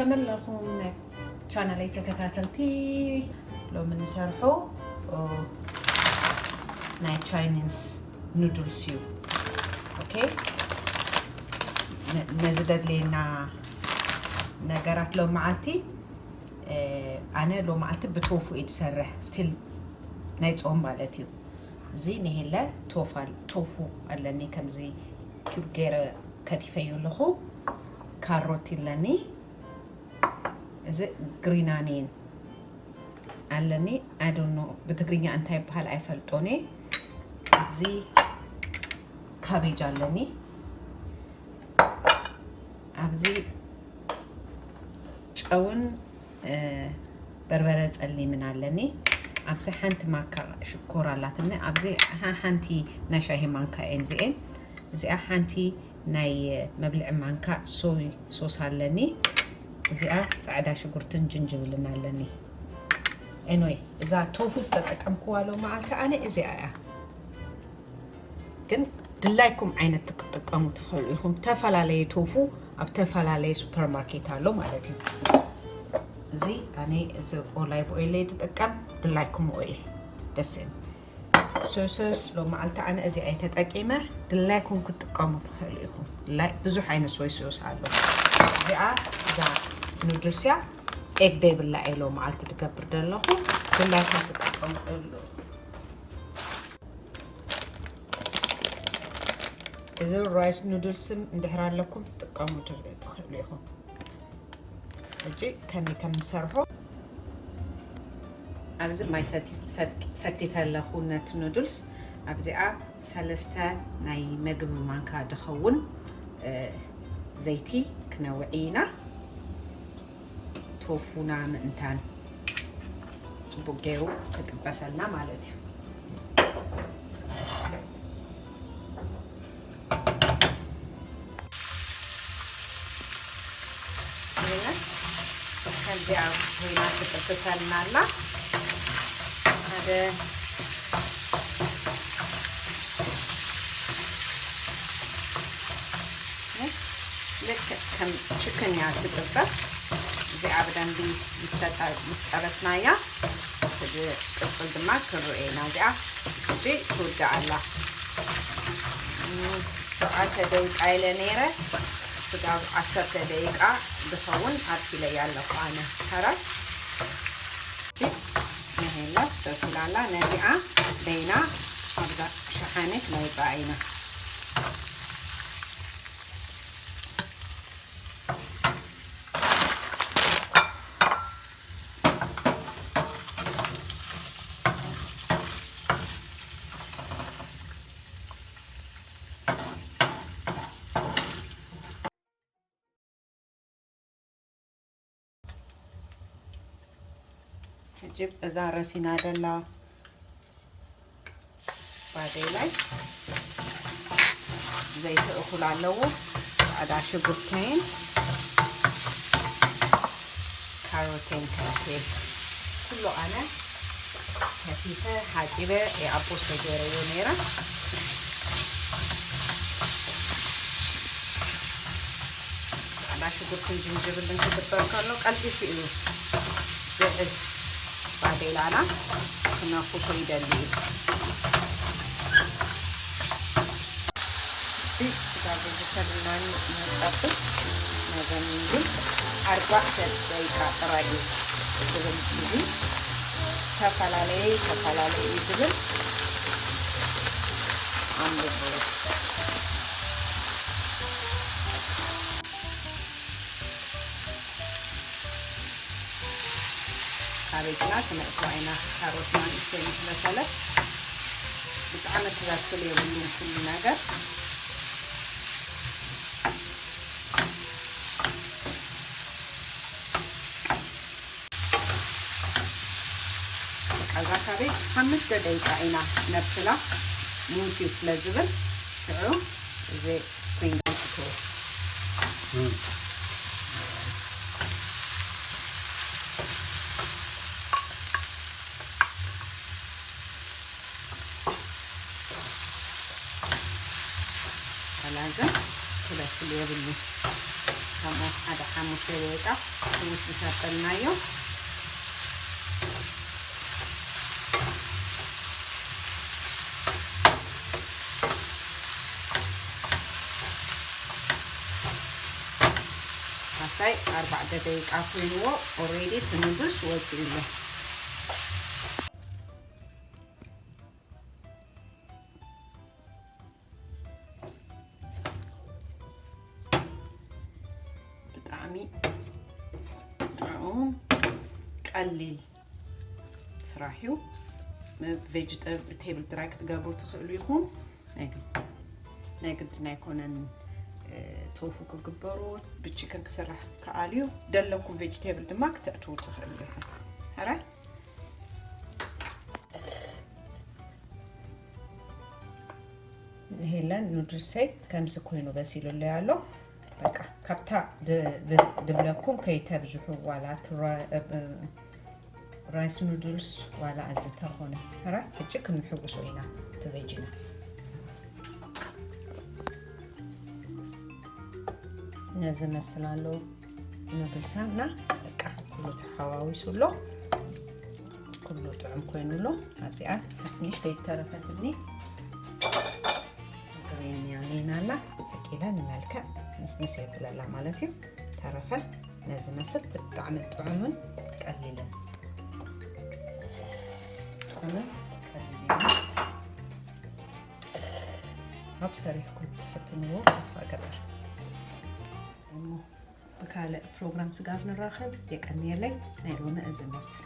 ተመለኹም ናይ ቻናለይ ተከታተልቲ፣ ሎሚ ንሰርሖ ናይ ቻይኒስ ኑድልስ እዩ። ኦኬ፣ ነዚ ደድሌና ነገራት ሎሚ መዓልቲ፣ ኣነ ሎሚ መዓልቲ ብቶፉ እየ ዝሰርሕ፣ ስቲል ናይ ጾም ማለት እዩ። እዚ ንሄለ ቶፉ ኣለኒ፣ ከምዚ ኪዩብ ገይረ ከቲፈዮ ኣለኹ። ካሮት ኣለኒ፣ እዚ ግሪን ኣኒየን ኣለኒ። ኣይ ዶንት ኖ ብትግርኛ እንታይ ይበሃል ኣይፈልጦን እየ። ኣብዚ ካቤጅ ኣለኒ። ኣብዚ ጨውን በርበረ ጸሊምን ኣለኒ። ኣብዚ ሓንቲ ማንካ ሽኮር ኣላትኒ። ኣብዚ ሓንቲ ናይ ሻሂ ማንካ እየን እዚኤን። እዚኣ ሓንቲ ናይ መብልዒ ማንካ ሶይ ሶስ ኣለኒ። እዚኣ ጻዕዳ ሽጉርትን ጅንጅብልን ኣለኒ። ኤንወይ፣ እዛ ቶፉ ተጠቀምክዋ ሎ መዓልቲ ኣነ እዚኣ እያ። ግን ድላይኩም ዓይነት ክትጥቀሙ ትኽእሉ ኢኹም። ተፈላለየ ቶፉ ኣብ ተፈላለየ ሱፐርማርኬት ኣሎ ማለት እዩ። እዚ ኣነ እዚ ኦላይቭ ኦይል እየ ዝጥቀም፣ ድላይኩም ኦይል ደስ ይብል። ሶይ ሶስ ሎመዓልቲ ኣነ እዚኣ እየ ተጠቂመ፣ ድላይኩም ክትጥቀሙ ትኽእሉ ኢኹም። ድላይ ብዙሕ ዓይነት ሶይ ሶስ ኣሎ። እዚኣ እዛ ኑድልስ እያ፣ ኤግ ደይብላ እየ ሎመዓልቲ ዝገብር ዘለኹ። ድላይኩም ክትጥቀሙ ትኽእሉ። እዚ ራይስ ኑድልስ እንድሕር ኣለኩም ክትጥቀሙ ትኽእሉ ኢኹም። ሕጂ ከመይ ከም ንሰርሖ፣ ኣብዚ ማይ ሰቲ-፣ ሰቲ-፣ ሰቲተ ኣለኹ ነቲ ኑድልስ። ኣብዚኣ ሰለስተ ናይ መግቢ ማንካ ዝኸውን፣ እ፣ ዘይቲ ክነውዒ ኢና። ቶፉና ምእንታን ጽቡቅ ገይሩ ክጥበሰልና ማለት እዩ። ይህንን ከምዚኣ ኮይና ትጥብሰልና ኣላ። ሓደ ልክዕ ከም ችክን እያ ትጥበስ። እዚኣ ብደንቢ ምስ ተጠ-፣ ምስ ጠበስናያ፣ እቲ ቅጽል ድማ ክንርእየና። እዚኣ ሕጂ ትውዳእ ኣላ። እም፣ ሸውዓተ ደቂቃ ኢለ ነይረ። ስጋብ ዓሰርተ ደቂቃ ዝኸውን ኣብሲለያ ኣለኹ ኣነ። ሕራይ። እሺ፣ ንሄላ ተስላላ። ነዚኣ በይና ኣብዛ ሸሓነ ክነውፅኣ ኢና። ሕጂ እዛ ረሲና ደላ ባዴላይ ዘይቲ እኹል ኣለዎ። ጻዕዳ ሽጉርተይን ካሮተይን ከፊል ኩሉ ኣነ ከፊፈ ሓጺበ የኣቦስ ተገይረዮ ነይረ። ጻዕዳ ሽጉርትን ጅንጅብልን ክግበር ከሎ ቀልጢፉ እዩ ዝዕዝ። ባዴላና ክነኩሶ ይደሊ እዩ። እቲ ስጋ ቬጀተብልና ንጠብስ። ነዘን ግን ኣርባዕተ ደቂቃ ጥራይ እዩ ዝብል። እዚ ተፈላለየ ተፈላለየ እዩ ዝብል። ኣንብቡ። ካቤጅና ክነእትዋ ኢና። ካሮትና ንእሽተይ ምስ በሰለት ብጣዕሚ ክበስል የብሉን ኩሉ ነገር። በቃ እዛ ካቤጅ ሓሙሽተ ደቂቃ ኢና ነብስላ፣ ምውት እዩ ስለ ዝብል ሽዑ እዚ ስፕሪንግ ኣምጥቶ። እም። ኣላዘ ክበስል የብሉ። ከምኡ ሓደ ሓሙሽተ ደቂቃ ትውስ ምስ ኣበልናዮ፣ ኣስታይ ኣርባዕተ ደቂቃ ኮይንዎ፣ ኦሬዲ እቲ ኑድልስ ወፂኡ ኣሎ። ብጣዕሚ ጥዑም ቀሊል ስራሕ እዩ። ቬጅተብል ድራይ ክትገብሩ ትኽእሉ ኢኹም። ናይ ግድ ናይ ግድ ናይ ኮነን እ፣ ቶፉ ክግበሩ፣ ብቺከን ክስራሕ ከኣል እዩ። ደለኩም ቬጅቴብል ድማ ክተእትዉ ትኽእሉ ኢኹም። ሕራይ ንሄለን ኑድልሰይ ከምዚ ኮይኑ በሲሉለይ ኣሎ። በቃ ካብታ ድ- ድ- ድብለኩም ከይተብዝሑ ዋላ እቲ ራ- እ- እ- ራይስ ኑድልስ ዋላ እዚ ተኾነ ሕራይ ሕጂ ክንሕውሶ ኢና እቲ ቬጅና። ነዚ መስል ኣሎ ኑድልሳና በቃ ኩሉ ተሓዋዊሱ ኣሎ። ኩሉ ጥዑም ኮይኑ ኣሎ። ኣብዚኣ ንእሽተይ ተረፈትኒ ግሪን ያኔና ኣላ ስቂለ ንመልክዕ ምስምስ የብለላ ማለት እዩ። ተረፈ ነዚ መስል ብጣዕሚ ጥዑምን ቀሊልን ጥዑምን ቀሊልን ኣብ ሰሪሕኩም ትፍትንዎ ተስፋ እገብር። እሞ ብካልእ ፕሮግራም ስጋብ ንራኸብ የቀንየለይ። ናይ ሎሚ እዚ መስል